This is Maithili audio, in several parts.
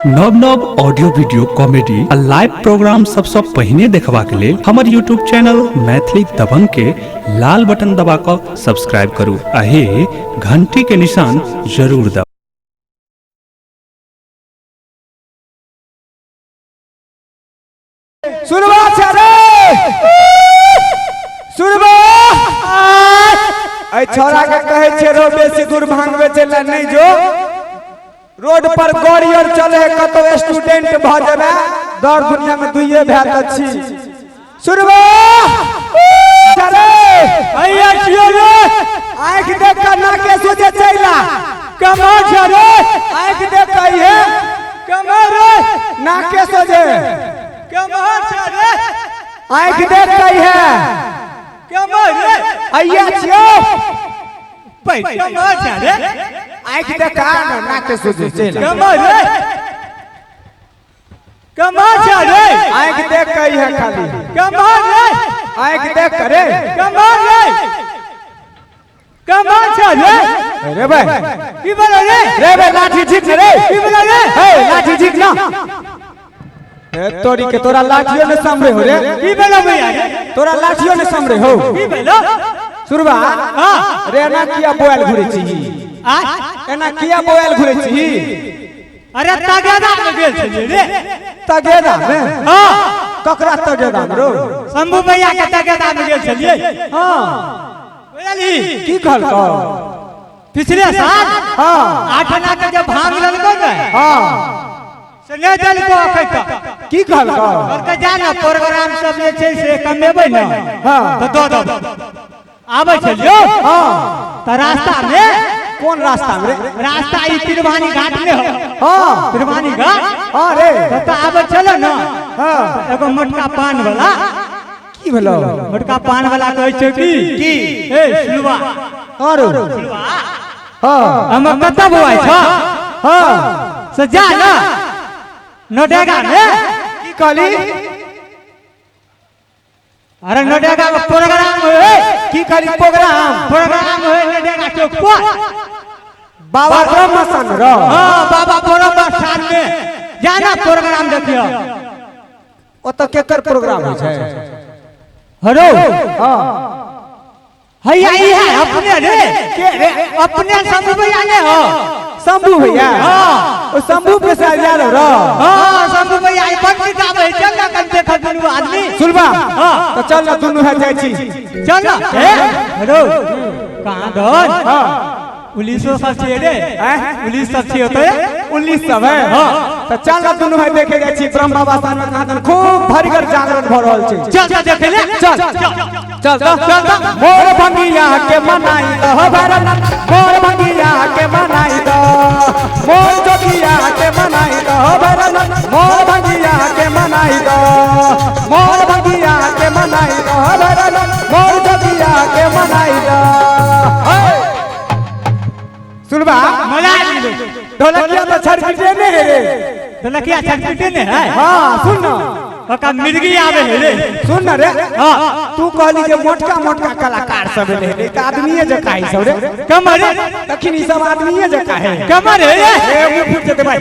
नव नव ऑडियो वीडियो कॉमेडी आ लाइव प्रोग्राम सबसँ पहिने देखबाक लेल हमर यूट्यूब चैनल मैथिली दबंग के लाल बटन दबा कऽ सब्सक्राइब करू आ हे घंटी के निशान जरूर दबाउ। सुनबा छै रे सुनबा। एहि छौड़ा के कहै छै रो बेसी दूर भांग बेचै लए नहि जो, रोड पर गाड़ी और चले है कतौ स्टूडेंट भ जेबे, दर दुनिया में दुइये भए त छी। सुनबा रे हैया छियो रे, आँखि देख के नाके सोचे चैला कमा छै रे, आँखि देख के इहे कमा रे, नाके सोझे कमा छै रे, आँखि देख के इहे कमा रे, हैया छियो कमा छै रे, आँखि देख के ना नाके सोझे चैला कमा रे, कमा छै रे, आँखि देख के इहे खाली कमा रे, आँखि देख के रे कमा रे, कमा छै रे, रे भाई की बोलो रे, रे भाई लाठी झीक रे, की बोलो रे, हे लाठी झीक ना, ए तोरी के तोरा लाठियो ने सामने हो रे, की बोलो भैया रे, तोरा लाठियो ने सामने हो की बोलो सुरबा। हां रे एना किया बोयल घुरे छी, आ एना किया बोयल घुरे छी? अरे तगेदा में गेल छलियै रे। तगेदा में? हां। ककरा तगेदा में रो? शंभू भैया के तगेदा में गेल छलियै। हां। बुझलही? की कहलकौ? पिछले साल हां। 8 आना के जब भांग लेलको ने, हां, से नहि देलको अखन तक। की कहलकौ? कहलकै जा ने प्रोग्राम सब जे छै से कमेबै ने, हां, तऽ दऽ देबै। आबै छलियौ हां, तऽ रास्ता में। कोन रास्ता में रे? रास्ता ई तिरवानी घाट में हो। हां। तिरवानी घाट। हां रे। तऽ आबै छलो ने, हां, एगो मोटका पान वाला। की भेलौ? मोटका पान वाला कहै छै की की? ए सुलवा, हां रो। हां। हम कतऽ बौआइ छ? हां। से जा ने नोडेगा में। की कहली? अरे नोडेगा में प्रोग्राम होय। की कहली प्रोग्राम? प्रोग्राम होय नोडेगा चौक पर, बाबा ब्रह्मसन रो। हाँ बाबा ब्रह्म स्थान में जाना प्रोग्राम देखियो। ओतऽ केकर प्रोग्राम होइ छै? हरो। हां। हैया ई है अपने रे। के रे? अपने शंभू भैया ने हो। शंभू भैया? हाँ। ओ शंभू प्रसाद यादव रो। हाँ शंभू भैया ई बंसी गाबै है, चल ना कन देख दुनू आदमी। सुनबा। हाँ। तऽ चल ना दुनू है जाइ छी। चल ना। ए हरो कहाँ धन। हां। पुलिसो सब छियै रे। हैं? पुलिस सब छियै ओतऽ। 19 सब है। हाँ। तऽ चल ना दुनू भाई देखे जाइ छी ब्रह्म बाबा स्थान में, कहाँ दन खूब भरिगर जागरण भऽ रहल छै। चल चल देखे ले। चल चल चल चल। मोर भंगिया के मनाई दह भरन, मोर भंगिया के मनाई दह, मोर जोगिया के मनाई दह भरन, मोर भंगिया के मनाई दह, मोर भंगिया के मनाई दह भरन, मोर जोगिया के मनाई दह। सुनबा। मजा आबि गेलै। ढोलकिया तो छड़पिटे ने हे रे। ढोलकिया छटपटे ने है। हाँ सुन ना। ओका मिर्गी आवे है रे। सुन ना रे। हाँ। तू कहली जे मोटका मोटका कलाकार सब एले रे, तऽ आदमीये जकाँ ई सब रे। कमर रे। तखन ई सब आदमीये जकाँ है। कमर है रे। ए मुंह फूट जेतै भाई,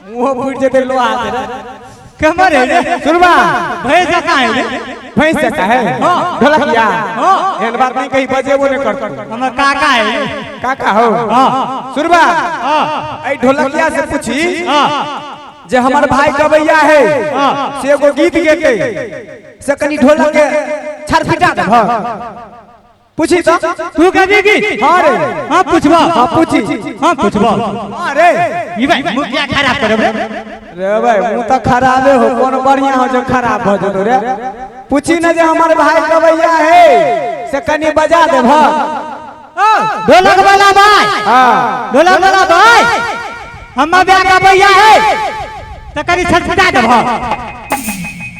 मुंह फूट जेतै लोहा से रे। कमर है रे। सुनबा। भैंस जकाँ है रे। भैंस जकाँ है। हाँ। ढोलकिया। हाँ। एहन बात नहीं कही, बजेबो नहीं करतौ। हमर काका है रे। काका हो? हाँ। सुनबा। हाँ। एहि ढोलकिया से पूछी हाँ। जे हमर भाई गवैया है, हाँ। से एगो गीत गेतै, से कनी ढोलक के छरपिटा देबह, पूछी तो। तू कभी गीत? हाँ रे। हाँ पूछबो। हाँ पूछी। हाँ पूछबो। हाँ रे। ई भाई मुँह किया खराब करब रे? रे भाई मुँह तऽ खराबे हो, कोन बढ़िया हो जो खराब भऽ जेतौ रे। पूछी न जे हमर भाई गवैया है, से कनी बजा देबह। ढोलक वाला भाई। हाँ। ढोलक वाला भाई, हमर ब्याह का भैया है, तऽ कनी छटपटा देबह।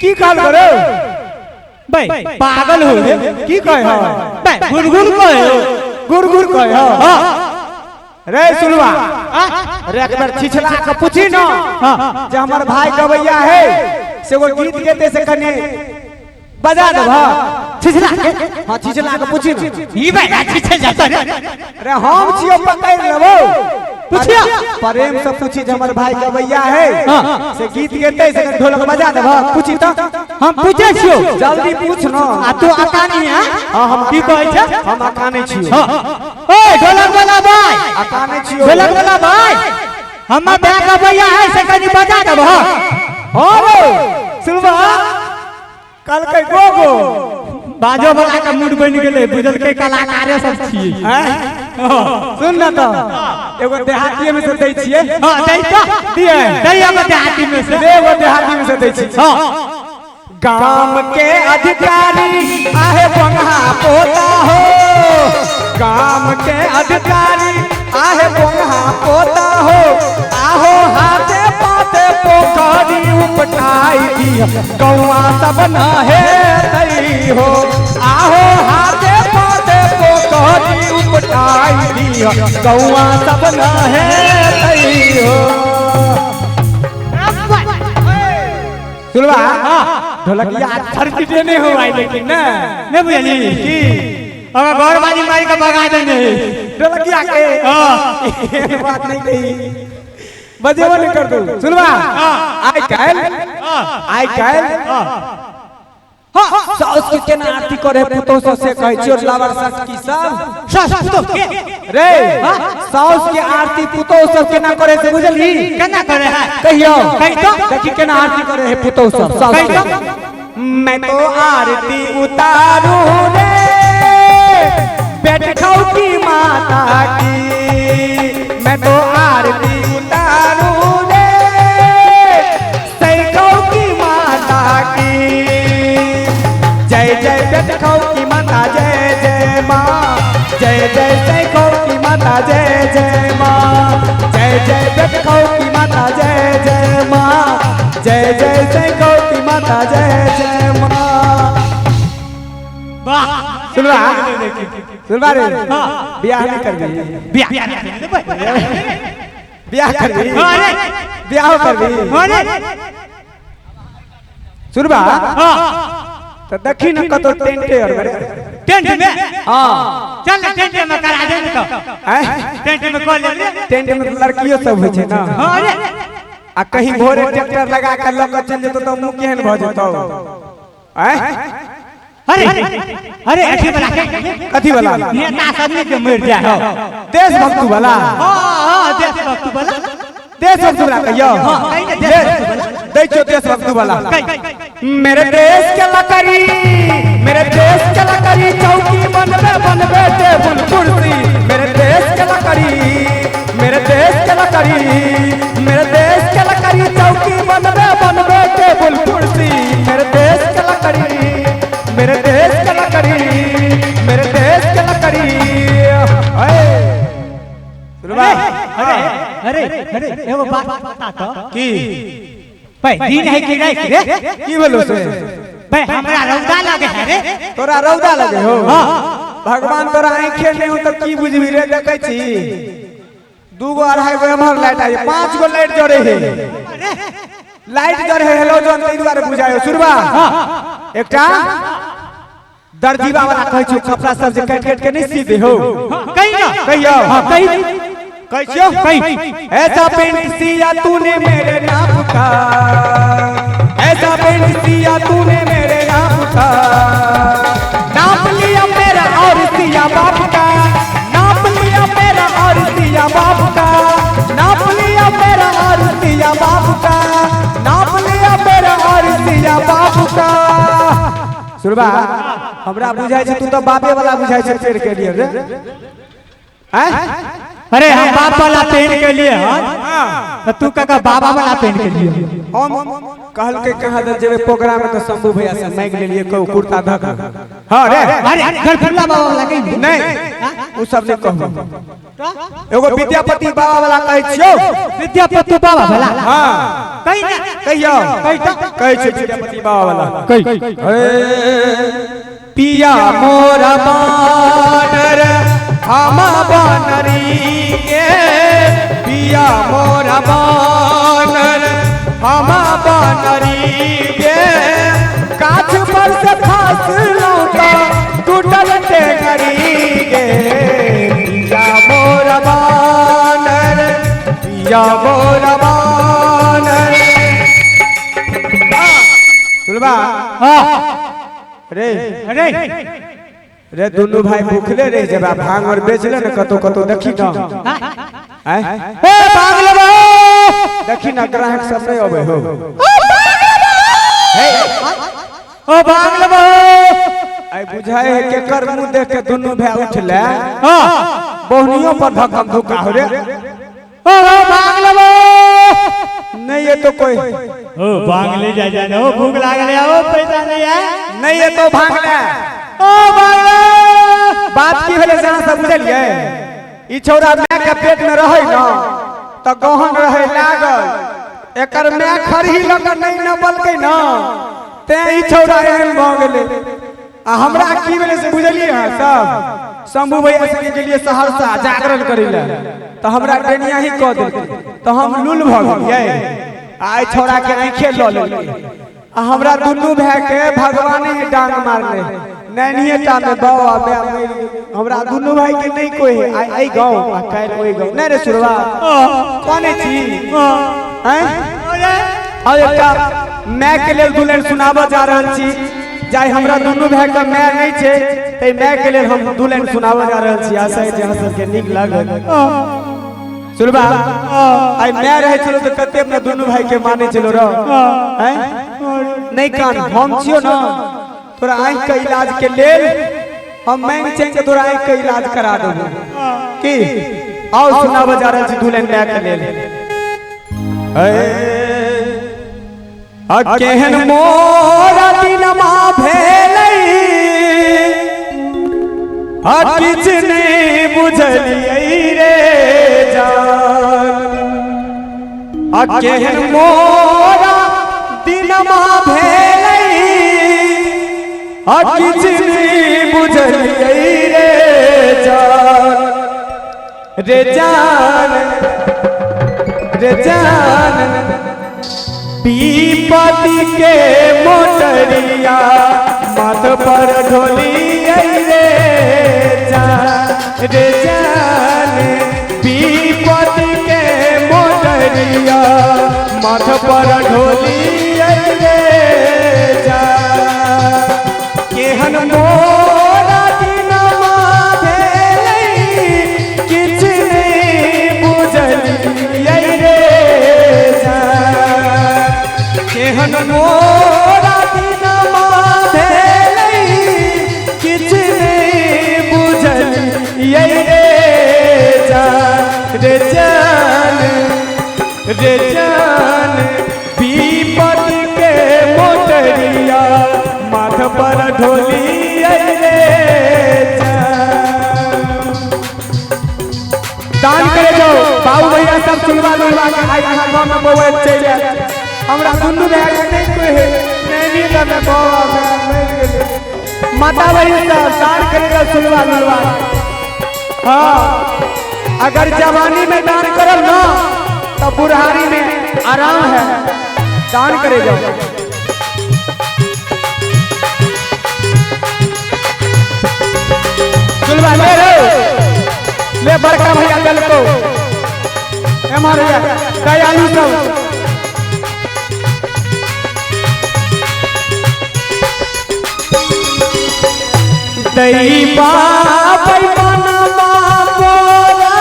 की कहल करो? भाई पागल हो रे। की कहे हो? भाई गुड़गुड़ कहे हो। गुड़ गुड़ कहे हो? हाँ। रे सुनवा रे, एक बार छिछला के पूछी न हाँ। जे हमर भाई गवैया है, से एगो गीत गेते, से कनी बजा देबह। छिछला के? हाँ छिछला के पूछी न। ई भाई छिछल जाता रे। रे हम छियो, पकड़ लेबो। पूछियो। प्रेम से पूछी जे हमर भाई गवैया है से गीत गेतै से कनि ढोलक बजा देबह, पूछी त। हम पूछै छियो। जल्दी पूछ न। आ तू अकानी है? हां, हम की कहै छै? हम अकानै छियो। हां। ओए ढोलक वाला भाई, अकानै छियो। ढोलक वाला भाई, हमर भाई गवैया है से कनि बजा देबह। हां रे सुनबा, कल के गो गो बाजो वाला के मूड बनि गेलै, बुझलकै कलाकारे सब छियै। सुन न त, एगो देहाती में से दै छियै। हां दै त दिए दै एगो देहाती में से। दे एगो देहाती में से दै छी। हां। गाम के अधिकारी आहे बंहा पोता हो, गाम के अधिकारी आहे बंहा पोता हो, आहो हाथे पाते पोखरी उपटाई दिया, गौआ सब नहे तई हो, आहो हाथे पाते पोखरी उपटाई दिया, गौआ सब नहे तई हो। सुनबा ढोलकिया खर्च नहीं हो आई लेकिन ना नहीं बुझली की अगर घरवाली मार के भगा देने ढोलकिया के हां बात नहीं कही, बजेबो नहीं कर दू। सुनबा आई काल, आई काल हां सास के केना आरती करे पुतोह सब से कहै छियो, लावर सास की सब सास पुतोह के रे सास के आरती पुतोह सब केना करे से बुझली? केना करे है कहियो। कहि तो। देखी केना आरती करे है पुतोह सब सास कहि तो। के। मैं तो आरती उतारू रे बैठखौ की माता की, मैं तो आरती उतारू रे सैखौ की माता की, जय जय बैठखौ की माता जय जय माँ, जय जय सैखौ की माता जय जय माँ, जय जय बैठखौ की माता जय जय माँ, जय जय सैखौ की माता जय जय माँ। वाह सुनबा सुनबा रे, बियाह नहीं करबी? बियाह बियाह करबी? अरे बियाह करबी? अरे सुनबा हां त देखी न कतो टेंटे और मेरे टेंट में। हां चल टेंट में करा दे तो। टेंट में कॉल ले। टेंट में लड़कियों सब होइ छै ना। हां अरे आ कहीं भोरे ट्रैक्टर लगा के लक चल जेतो त मुंह केहन भ जेतो? अरे अरे अथी वाला कथी वाला नेता सब के मर जाय हो देशभक्ति वाला। हां हां देशभक्ति वाला, देशभक्ति वाला कहियो। हां कहि ने देशभक्ति वाला दै छो देशभक्ति वाला। मेरे देश के लकड़ी, मेरे देश के लकड़ी चौकी बनबे बनबे टेबुल कुर्सी, मेरे देश के लकड़ी, मेरे देश के लकड़ी, मेरे देश के लकड़ी चौकी बनबे बनबे टेबुल कुर्सी, मेरे देश के लकड़ी, मेरे देश के लकड़ी, मेरे देश के लकड़ी। अरे अरे अरे एगो बात बता तो की भाई दिन है कि रात रे? की बोलो से भाई हमरा रौदा लगे है रे। तोरा रौदा लगे हो? हां भगवान तोरा आंखे नहीं हो त की बुझबी रे? देखै छी 2 गो 2.5 गो एम्हर लाइट आई, 5 गो लाइट जरे है, लाइट जरे है हेलोजन तै दुआरे बुझायो। सुरबा एकटा दर्जीबा वाला कहै छौ कपड़ा सब जे काटि काटि के नहीं सी दे हो। कहि ना कहियो। हां कहि कहै छियो। कहि ऐसा पेंट सिया तूने मेरे नाप का, ऐसा पेंट सिया तूने मेरे नाप का, नाप लिया मेरा और सिया बाप का, नाप लिया मेरा और सिया बाप का, नाप लिया मेरा और सिया बाप का, नाप लिया मेरा और सिया बाप का। सुनबा हमरा बुझाय छै तू तो बापे वाला बुझाय छै पेड़ के लिए रे। अरे हम बाप वाला पहन के लिए हां, तू काका बाबा वाला पहन के लिए। हम कहल के कहां दे जेबे प्रोग्राम में तो शंभू भैया से मांग लेलिए को कुर्ता धक। हां रे अरे गरफुल्ला बाबा वाला कहि नहीं, उ सब नहीं कहू। एगो विद्यापति बाबा वाला कहै छियो। विद्यापति बाबा वाला? हां कहि ना। कहियो। कहि त कहै छियो विद्यापति बाबा वाला। कहि पिया मोरा बानर हम बानरी के, पिया मोरा बानर हम बानरी के, गाछ पर से फसलौं त टूटल टेंगरी गे, पिया मोरा बानर भैया बोरबान। सुनबा रे अरे रे दुनू भाई भूखले रह जेबा, भांग और बेचले ने कतो कतो देखी ना। आय ए भांग लेबो, देखी ना ग्राहक सब नहीं अबे हो। ओ भांग लेबो। आई बुझाए है के कर मुंह देख के दुनू भाई उठले। हां बोहनियों पर धक्कम धुका हो रे। ओ भांग लेबो। नहीं ये तो कोई ओ भांग ले जा जा, ओ भूख लागल है, ओ पैसा नहीं है। नहीं ये तो भांग ले। ओ भांग ले। बात की भेलै से अहाँ सब बुझलियै? ई छौड़ा my के पेट में रहै न त गहन रहै लागल, एकर my खरही लऽ कऽ नहि नपलकै न तें ई छौड़ा एहन भऽ गेलै। आ हमरा की भेलै से बुझलियै अहाँ सब? शंभू भैया संगे गेलियै सहरसा जागरण करै लए तऽ हमरा डेनिया ही कऽ देलकै तऽ हम लुल भऽ गेलियै। आ एहि छौड़ा के आँखे लऽ लेलकै आ हमरा दुनू भाय के भगवाने ही डांग मारने, नैनिये टा में बाबा माय मरि गेल। हमरा दुनू भाई के नहीं कोई है, आइ एहि गाँव आ काल्हि ओहि गाँव। नहीं रे सुरवा कोने छी हैं? और एकटा my के लेल दू लाइन सुनाबऽ जा रहल छी। जाहि हमरा दुनू भाई के my नहीं छै तै my के लेल हम दू लाइन सुनाबऽ जा रहल छी। आशा है जे अहाँ सबके नीक लागत। सुनबा आइ my रहै छलो तऽ कते अपना दुनू भाई के मानै छलो रह हैं? नहीं कान हम छियो ना तोरा आँखि के इलाज के लेल हम मांग चांग के तोरा आँखि के इलाज करा देबो की। आओ सुनाबऽ जा रहल छी दू लाइन my के लेल। आ केहन मोरा दिनमा भेलै आ किछु नहि बुझलियै रे जान। आ केहन मोरा दिनमा भेलै आ किछु नहि बुझलियै रे जान। रे जान रे जान पीपति के मोटरिया माथ पर ढोलियै रे जान। रे जान पीपति के मोटरिया माथ पर ढोलियै रे जान। केहन मोरा दिनमा भेलै किछु नहि बुझलियै रे जान। केहन मोरा दिनमा भेलै किछु नहि बुझलियै रे जान। रे जान रे जान पीपत के मोटरिया माथ पर ढोलियै रे जान। दान करे जाओ बाबू भैया सब सुनवा लुलवा के आई अहाँ गाँव में बौआ चलि आयल। हमरा दुनू भाई के नहीं कोई है, नैनी में बौआ मरि गेलै। माता बहिन सब दान करे जाओ सुनवा लुलवा। हाँ अगर जवानी में दान करब ना तो बुढ़ारी में आराम है। दान करे जाओ। सुनवा ले रे ले बड़का भैया दल को एम्हर दयालु सब। दैबा पैमानमा मोरा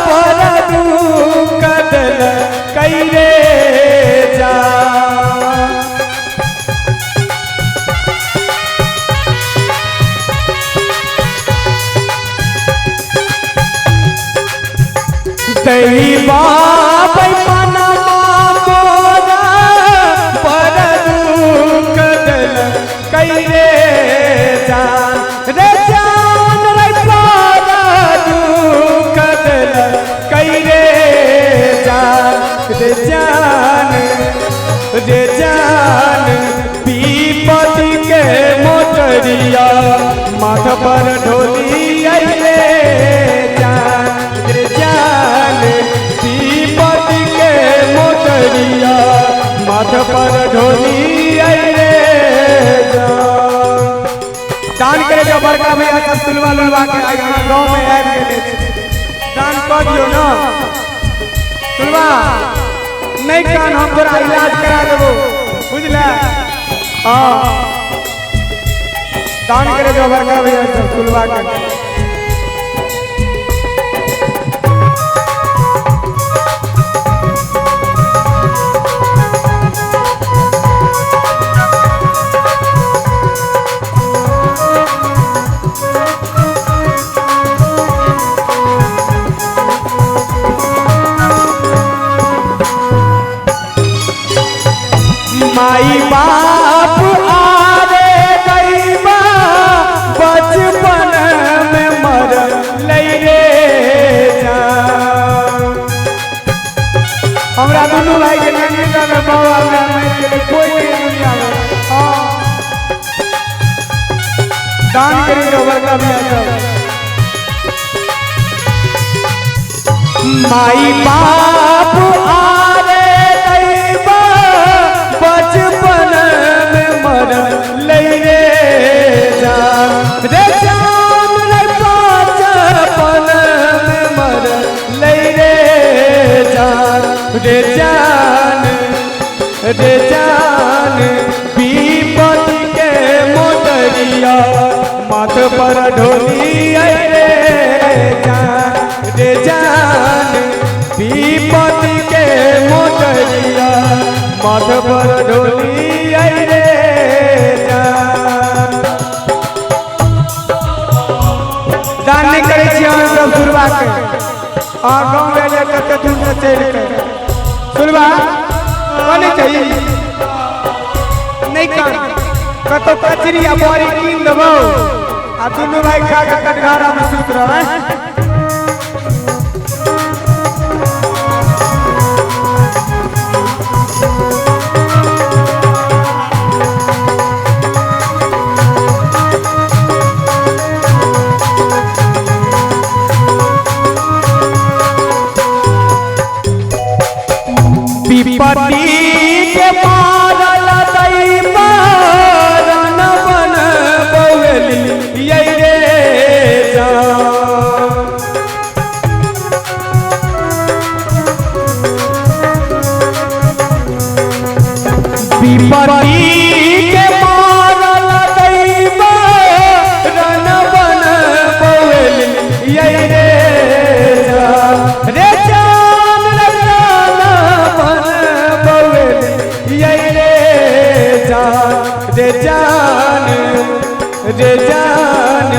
पर दुख कैरे जा। दैबा पैमानमा मोरा पर दुख कैरे जान। रे जान रे पर दुख कैरे जान। रे जान रे जान पीपति के मोटरिया माथ पर ढोलियै रे जान। रे जान पीपति के मोटरिया माथ पर ढोलियै रे जान। दान करे जो बड़का भैया सब सुनवा लुलवा के आई अहाँ गाँव में आबि गेलै। दान कऽ दियौ ना। नहीं कान हम तोरा इलाज करा देबो, बुझला। हाँ दान करे जो बड़का भैया सब सुलवा के। माई बाप आरे गईबा बचपन में मर लई रे जान। हमरा दुनू भाई के नंगीता में बाबा में मर गेलै, कोई नहीं दुनिया में। हाँ दान करी दो बड़का भैया सब। माई बाप आरे गईबा बचपन में मर लई रे जान, रे जान रे बचपन में मर लई रे जान, रे जान रे जान। विपत्ति के मोटरिया माथ पर ढोली रे जान, रे जान। विपत्ति के मोटरिया माथ पर ढोली रे जान। दान नहीं करै छी हम सब सुरवा के। आ गाँव ले कते दूर से चलि के सुरवा कने चाहिए नहीं कान कतौ कचरी आ बड़ी कीन देबौ आ दुनू भाई खा के कटघरा में सुत रहबै। विपत्ति के मारल दैबा रन बन बौली रे जान। विपत्ति के मारल दैबा रन बन बौली रे जान, रे जान रे जान रे जान रे जान।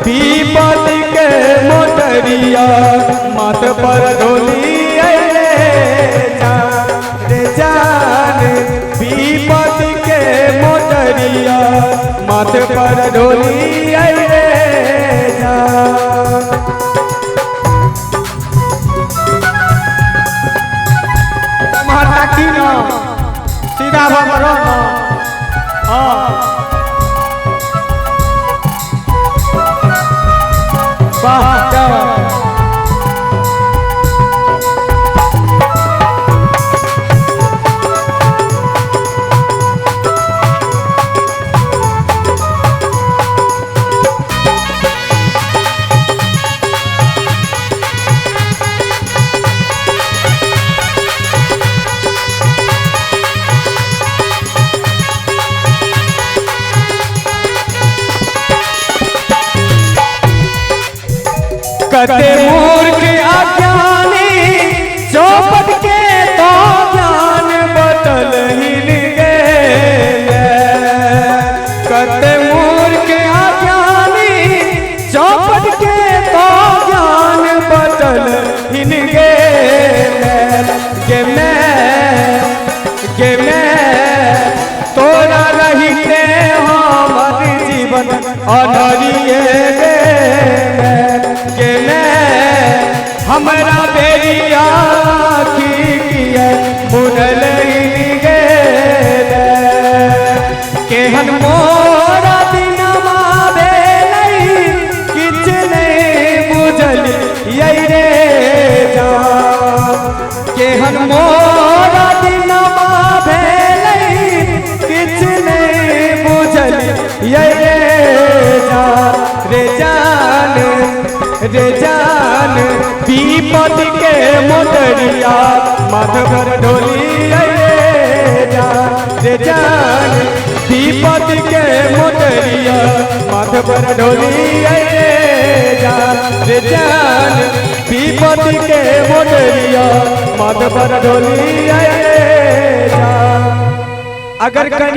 विपत्ति के मोटरिया माथ पर ढोली रे जान, रे जान। विपत्ति के मोटरिया माथ पर ढोली रे जान। माता की ना सीधा बाबा रहो ना। हाँ वाह क्या बात। कते मूर्ख अज्ञानी चौपट के तो ज्ञान बतल हिल गेल। कते मूर्ख अज्ञानी चौपट के तो ज्ञान बतल हिल गेल। गे मैं तोरा रहिते हमर जीवन अधरिए गेल। गे मैं हमरा बेरिया की किए मुनल गेल। केहन मोरा दिनमा भेलै किछ नहीं बुझल रे जान। केहन मोरा दिनमा भेलै किछ नहीं बुझल रे जान, रे जान रे जान। विपत्ति के मोटरिया माथ पर ढोली अइले जा रे जान विपत के मोटरिया माथ पर ढोली अइले जा रे जान विपत के मोटरिया माथ पर ढोली अइले जा। अगर कनी